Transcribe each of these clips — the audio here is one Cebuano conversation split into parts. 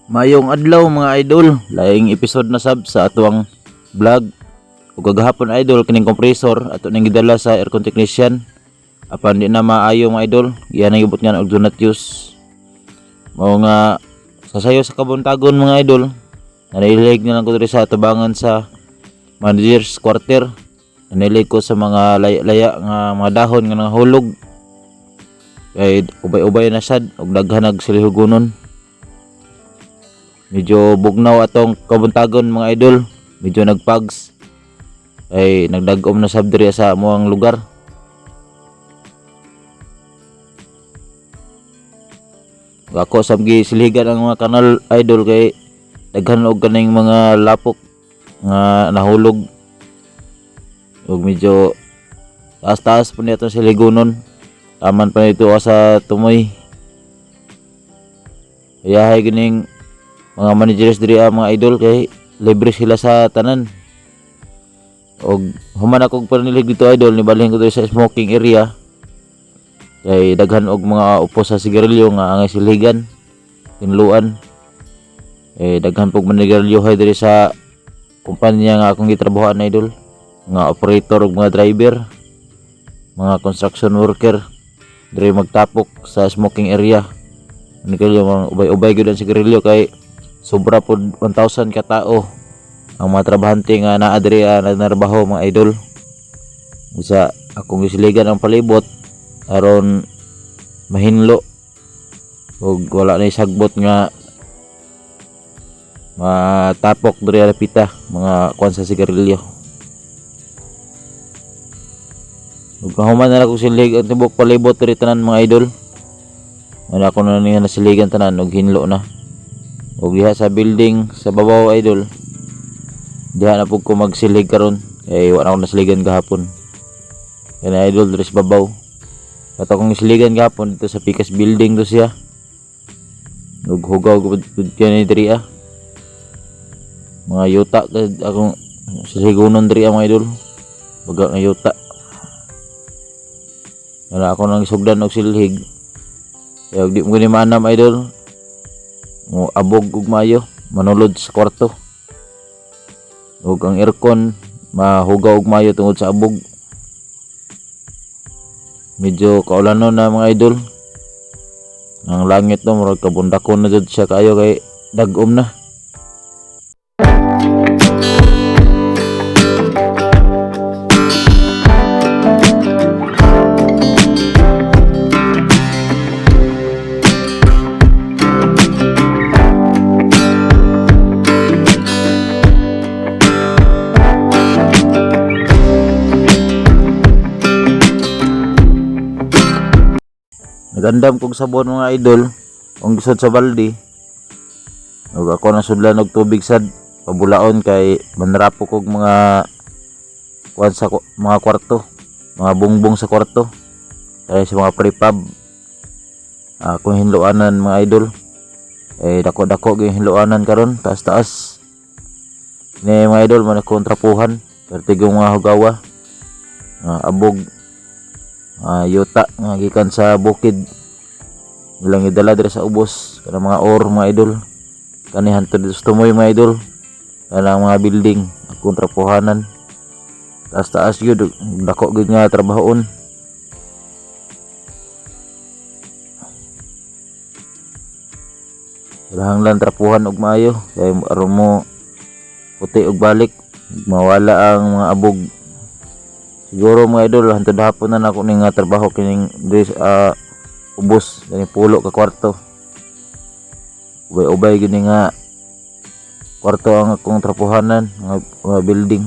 Mayong adlaw, mga idol, laing episode na sab sa atuang vlog. Ug kagahapon, idol, kining compressor ato ning gidala sa aircon technician. Apan di na maayo, mga idol, iyan ang gibot nga og do not use. Mao nga sa sayo sa kabuntagon, mga idol, nanilig na lang ko diri sa tubangan sa manager's quarter. Nanilig ko sa mga laya-laya nga mga dahon nga nangahulog. Kay ubay-ubay na sad ug daghan nagsilhugonon. Medyo bugnaw atong kabuntagon, mga idol, medyo nagpags ay nagdag-om na sab diri sa amuang lugar. Ako sab gisilhigan ang mga kanal, idol, kay daghan og kaning mga lapok nga nahulog ug medyo taas-taas pa niya itong silhigonon, taman pa nito sa tumoy. Ayahay gining mga managers diri ah, mga idol, kay libre sila sa tanan. Og human ako panilig dito, idol, nibalhin ko diri sa smoking area kay daghan og mga upo sa sigarilyo nga angay silhigan tinluan. Eh daghan pog manigarilyo hay diri sa kumpanya nga akong gitrabahoan, idol, mga operator ug mga driver, mga construction worker diri magtapok sa smoking area, manigarilyo. Mga ubay-ubay gyud ang sigarilyo kay sobra pod 1,000 ka tao ang mga trabahante nga naa diri ah, nagnarbaho, mga idol. Usa akong gisiligan ang palibot aron mahinlo ug wala na sagbot nga matapok diri lapita mga kuan sa sigarilyo. Ug human na ako silig ang tibok palibot diri tanan, mga idol. Wala ko na niya nasiligan tanan ug hinlo na. Ug diha sa building sa babaw, idol, diha na pud ko magsilig karon kay wala ako nasiligan gahapon. Kani, idol, diri sa babaw. At akong isiligan gahapon dito sa Picas building do siya. Ug hugaw gud pud kani diri ah. Mga yuta kay akong siligunon diri ah, mga idol. Baga nga yuta. Wala ako nang isugdan og silhig. Kaya di mo gani maanam, idol. Mo abog ug maayo, manulod sa kwarto. Ug ang aircon mahugaw og maayo tungod sa abog. Medyo kaulanon na, mga idol. Ang langit no murag kabundakon na jud siya kaayo kay dag-om na. Nagandam kog sabon, mga idol, ang gisod sa balde. Ug ako na sudlan og tubig sad pabulaon kay manrapo kog mga kuan sa mga kwarto, mga bungbong sa kwarto. Kaya sa mga prefab. Akong hinloanan, mga idol. Eh dako-dako gyud hinloanan karon, taas-taas. Ni, mga idol, man akong trapuhan, pertigong mga hugawa. Abog yuta nga gikan sa bukid ilang idala diri sa ubos, kanang mga ore, mga idol. Kani hantod dito sa tumoy, mga idol, kanang mga building akong trapuhanan, taas taas gyud, dako gyud nga trabahoon. Kinahanglan trapuhan og maayo kay aron mo puti og balik, mawala ang mga abog. Siguro, mga idol, hantod hapon na nako ning nga trabaho kining diri sa ubos kani pulo ka kwarto. Ubay-ubay gyud ni nga kwarto ang akong trapuhanan nga mga building.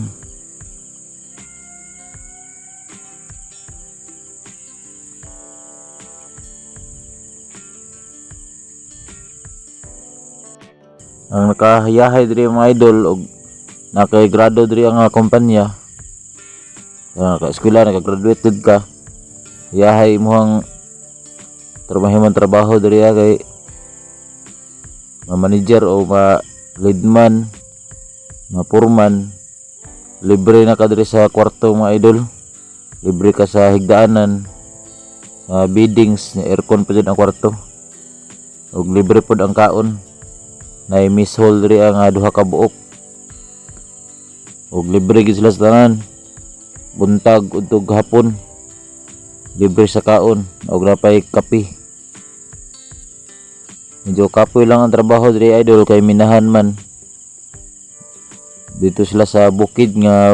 Ang nakahayahay diri, mga idol, og nakay grado diri ang nga kumpanya, naka-eskwela, naka-graduate gud ka, yahay imong trabaho trabaho diri ah, kay ma-manager o ma leadman, ma foreman, libre na ka diri sa kwarto, mga idol, libre ka sa higdaanan, sa beddings, aircon pa jud ang kwarto ug libre pod ang kaon. Naay mess hall diri ang duha ka buok. Ug libre gid sila sa tanan. Buntag udtog hapon. Libre sa kaon ug napay kape. Medyo kapoy lang ang trabaho diri, idol, kay minahan man. Dito sila sa bukid nga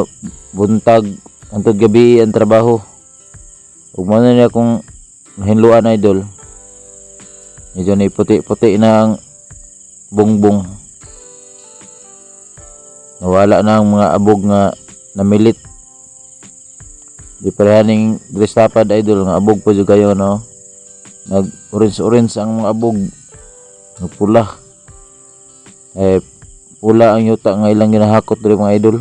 buntag hantod gabi ang trabaho. Ug mao na niya kung nahinluan, idol. Medyo ni puti-puti na ang bongbong. Nawala na ang mga abog nga namilit. Di parehaning diri sa tapad, idol, nga abog pa jud kayo, no. Nag orange orange ang mga abog. Nagpula. Eh pula ang yuta nga ilang ginahakot diri, mga idol.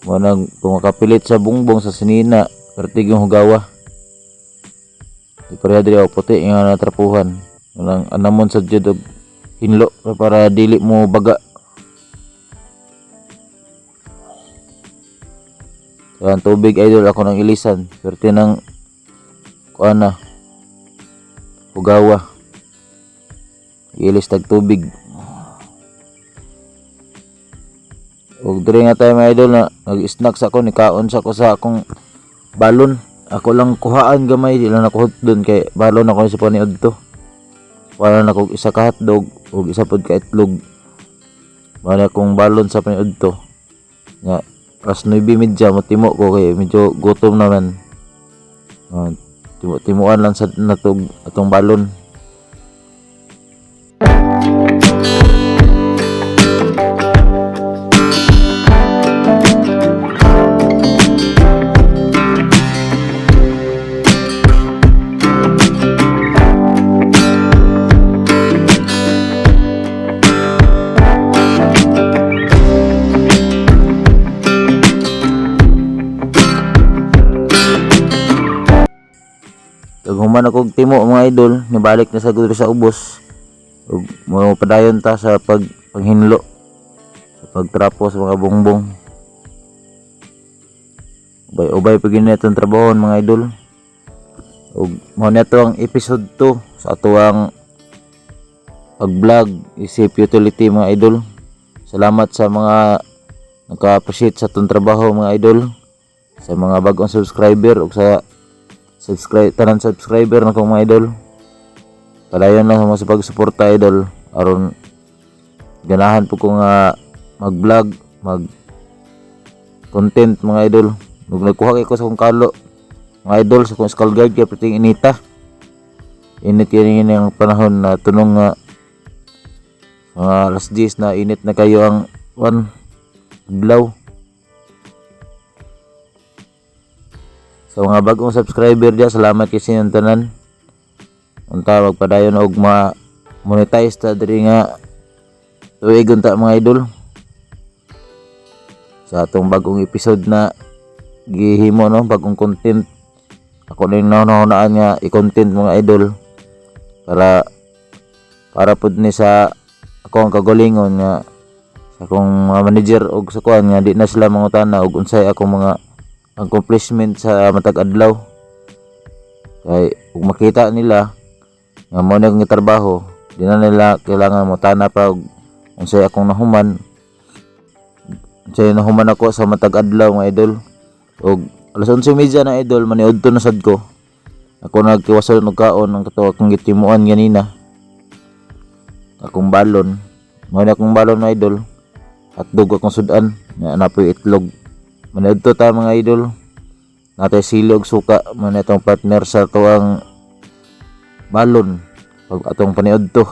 Mo nang kung makapilit sa bongbong sa sinina, pertig yung hugawa. Di pareha diri, oh, puti nga natrapuhan. Walang anamon sa jud og hinlo para dili mo baga. So, ang tubig, idol, ako nang ilisan. Swerte ng kuan na hugawa. Ilis tag tubig. Ug diri nga tayo, mga idol, na nag-snacks ako, nikaon sa ko sa akong balon. Ako lang kuhaan gamay, di lang ako doon kay balon ako sa paniud to. Wala na kog isa ka hotdog ug isa pod ka itlog. Wala akong balon sa paniud to. Nga alas 9:30 motimo ko kay medyo gutom naman. Timo-timuan lang sa natog atong balon. Kag human ako og timo, mga idol, nibalik na sa diri sa ubos. Ug mo padayon ta sa paghinlo sa pagtrapo sa mga bongbong. Ubay-ubay pa gyud itong trabaho, mga idol. Ug mao na to ang episode 2 sa atoang pag-vlog isip utility, mga idol. Salamat sa mga naka-appreciate sa atong trabaho, mga idol. Sa mga bagong subscriber ug sa subscribe tanan subscriber na kong mga idol. Padayon lang mo sa pagsuporta, idol, aron ganahan po ko nga mag-vlog, mag content, mga idol. Ug nagkuha kay ko sa akong kalo, mga idol, sa akong skull guard kay perting inita. Init kini ang panahon na tunong nga mga alas 10 na init na kayo ang one adlaw. Sa mga bagong subscriber diya, salamat kay sa inyong tanan. Unta magpadayon og ma monetize ta diri nga tuig unta, mga idol. Sa atong bagong episode na gihimo, no, bagong content. Ako na yung nahunahunaan nga i-content, mga idol, para para pud ni sa ako ang kagalingon nga sa akong mga manager og sa kuan nga di na sila mangutana og unsay akong mga accomplishment sa matag adlaw, kay ug makita nila nga mao na akong trabaho, di na nila kailangan motana pa og unsay akong nahuman, unsay nahuman ako sa matag adlaw, mga idol. Og alas 11:30 na, idol, maniudto na sad ko. Ako nagkiwason og kaon ang kato akong gitimuan ganina, akong balon. Mao na akong balon, mga idol, hotdog akong sudan nga napoy itlog. Maniudto ta, mga idol. Natay sili og suka man itong partner sa tuang balon pag atong paniudto.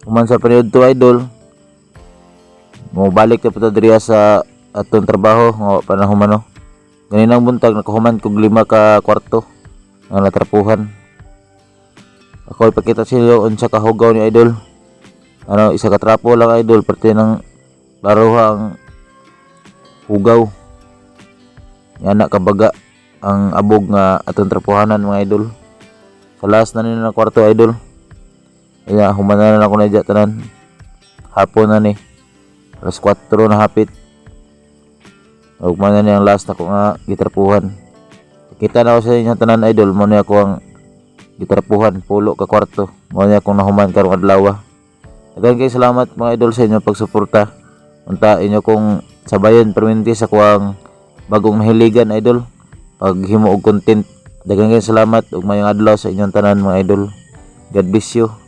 Human sa paniudto, idol, mo balik na po ta diri sa atong trabaho nga wa pa na human, no. Ganinang buntag nakahuman kog 5:15 nga natrapuhan. Ako ipakita sa inyo unsa ka hugaw ni, idol. Ano, isa ka trapo lang, idol, parte ng laruha ang hugaw. Yan na kabaga ang abog nga atong trapuhanan, mga idol. Sa last na nila na kwarto, idol. Kaya human na lang ako na dyan tanan. Hapon na ni. Alas 4 na hapit. Ug mao na ni ang last nako nga gitrapuhan. Kita na ako sa inyo tanan, idol, mao ni ako ang gitrapuhan, pulo ka kwarto. Mao ni akong nahuman karong adlaw. Daghang kay salamat, mga idol, sa inyo pagsuporta. Unta inyo kong sabayon perminti sa kuang bagong nahiligan, idol, paghimo og content. Daghang kay salamat ug maayong adlaw sa inyong tanan, mga idol. God bless you.